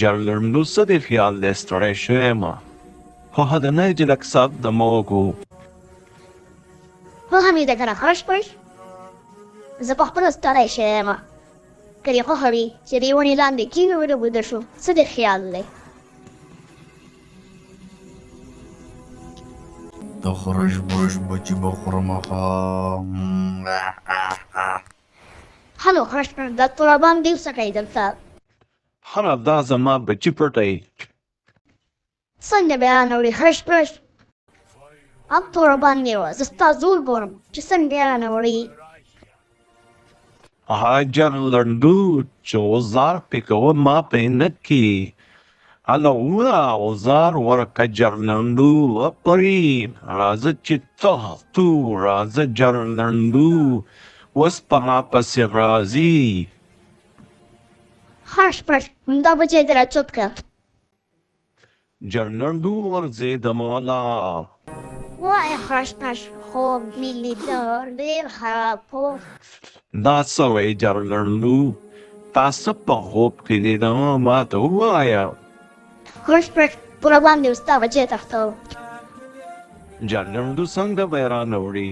جرلندو څه دې خیال دی؟ ستړی شوی یم، خو حدنی چې لږ ساعت دمه وکړو. خوښه مې ده کنه خرش پرش، زه په خپله ستړی شوی یم. که دې خوښه وي چې دې ونې لاندې کښېنو ویده شو، څه دې خیال دی؟ د خرش برش بچي به خورمه. ښه نو خرش پرش، دا ترابان دې څه کوي دلته؟ خره دا زما بچي پټوي. څنګه بیا رانه وړي خرش پرش؟ هم توربان دی وه، زه ستا زور ګورم چې څنګه یې رانه وړي. جر لندو چې اوزار پې کوه ما پې نه کې. هله وره اوزار ورکه جرلندو، اپرین راځه چې تښتو، راځه جرلندو، اوس په ما پسې راځي. خرش پرش، دا بچی دې راچوپ کړه. جرلندو ورځېدم ولاړ. وای خرش پرش، خوب مې لیده، ډېر خراب خوب. دا څه وایې جرلندو؟ تا څه په خوب کې لیده؟ ما ته ووایه. خرش پرش، پوره باندې اوس ستا بچی تښتوم. جرلندو څنګه به یې رانه وړي؟